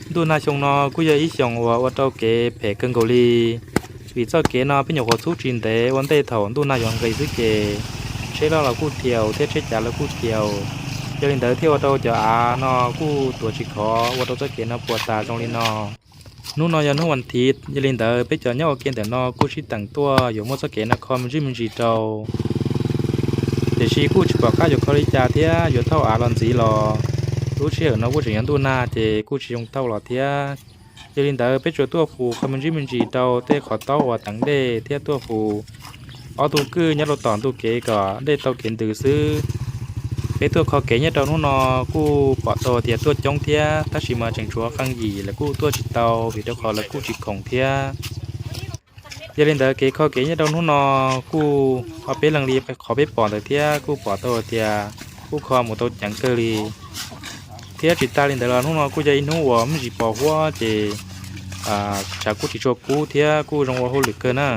Ntuj nag xyoo no kuj yog ib xyoos uas ua rau kev phem kawg nkaus li, vim txoj kev no peb nyuam qhuav txhub tsis ntev ua ntej thaum ntuj nag yuav nqis xwb ces tsheb loj los kuj thiaus thiab tsheb cav los kuj thiaus. Yog li ntawd thiaj ua rau cov av no kuj tuav tsis khov ua rau txoj kev no puas tas zoo li no. Hnub no yog hnub vas thiv, yog li ntawd peb cov nyob ua ke ntawm no kuj sib teem tuaj yuav muab txoj kev no kho me ntsis me ntsis rau. Tiam sis kuj tsis pom qab yuav kho li cas thiab yuav thauj av los ntxiv los lub sij hawm no kuj tseem yog ntuj nag ces kuj tsis zoo thauj los thiab. Yog li ntawd peb tsuas tuaj hu kho me ntsis me ntsis rau tej qhov taub uas teev dej thiab tuaj hu ob tug kwj nyob rau tom ntug kev kom dej tau kev ntws xwb. Peb tuaj kho kev nyob rau hnub no kuj pom tau tias tuaj coob thiab tab sis mas tseem tshuav qee yim lawv kuj tuaj tsis tau vim rau qhov lawv kuj tsis khoom thiab. Yog li ntawd kev kho kev nyob rau hnub no kuj ob peb leeg li qhov peb pom ntawd thiab kuj pom tau tias kuj kho mus tau ceev kawg li. Thiab tsis tas li ntawd los hnub no kuj yog ib hnub uas me ntsis pos huab ces tshav kuj tsis tshua kub thiab kuj zoo ua hauj lwm kawg na.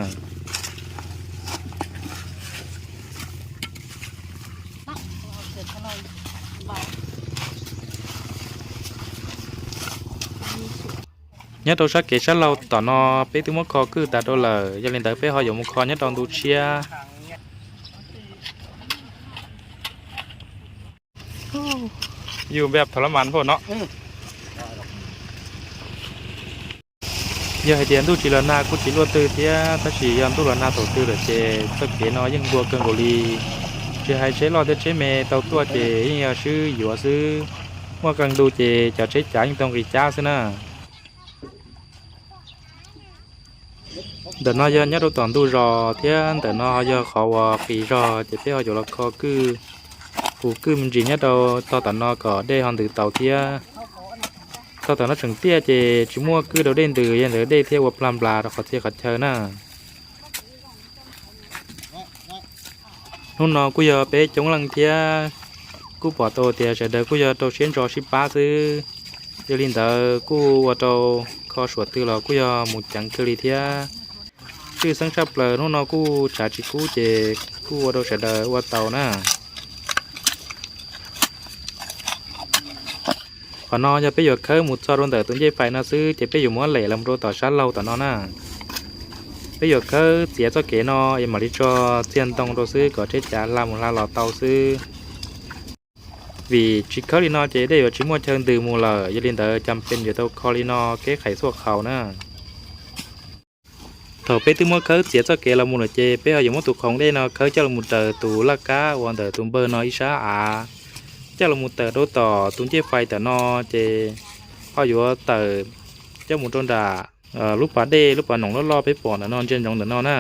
Nyob rau sab kev sab laug tom no peb twb muab kho kwj tas rau lawm, yog li ntawd peb ho yuav mus kho nyob rau ntu tshiab. Yus npe thaum la mas npauj no. Yog hais tias ntuj tsis los nag kuj tsis luaj twg thiab, tab sis yog ntuj los nag thaum twg lawm ces txoj kev no yeej npua kawg nkaus li. Tsis hais tsheb loj thiab tsheb me tau tuaj ces yeej yog swb yuav xwb. Muaj qee ntu ces cov tsheb cav yeej tau nqis cab xwb na. Ntawm no yog nyob rau tom ntug zos thiab ntawm no yog qhov uas qis zog ces peb ho yuav los kho kwj, hu kwj me ntsis nyob rau tog tom no kom dej ho ntws taus thiab. Tog tom no tseem tiaj ces tsis muaj kwj rau dej ntws, yog ntawd dej thiaj ua plag nplas rau qhov txhia qhov chaw na. Hnub no kuj yog peb coob leej thiab, kuj pom tau tias sawv daws kuj yog rau siab ntso sib pab xwb. Yog li ntawd kuj ua rau kho suam twg los kuj yog mus ceev kawg li thiab. Twj xeeb tshaj plaws hnub no kuj tshav tsis kub ces kuj ua rau sawv daws ua tau na. Qhov no yog peb yuav khawb mus txog rau ntawm tus ncej fais no xwb ces peb yuav muab lem los rau tom sab laug tom no na. Peb yuav khawb txiav txoj kev no es mam li tso txiag ntoo rau xwb kom tsheb cav hla mus hla los tau xwb. Vim tsis khawb li no ces dej yuav tsis muaj chaw ntws mus lawm, yog li ntawd cas pes yuav tau kho li no keb qhais xuaj qhaus na. Thaum peb twb muab khawb txiav txoj kev los mus lawm ces peb ho yuav muab tus khoov dej no khawb coj los mus raws tus laj kab uas ntawm tus npawg no ib sab av, coj los mus tawm rau tom tus ncej fais tom no ces ho yuav tawm coj mus rau nram lub pas dej, lub pas noom loj loj peb pom ntawm no ntsia ntsoov ntawm no na.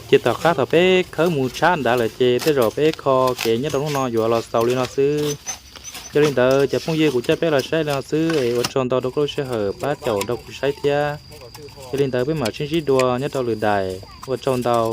Ces tom qab thaum peb khawb mus tshab ntawd lawm ces tej zaum peb kho kev nyob rau hnub no yuav los xaus li no xwb. Yog li ntawd cov phooj ywg, kuv coj peb los saib li no xwb es ua tsaug ntau rau koj lub sij hawm pab caum nrog kuv saib thiab. Yog li ntawd peb mam sib ntsib dua nyob rau lwm daim, ua tsaug ntau.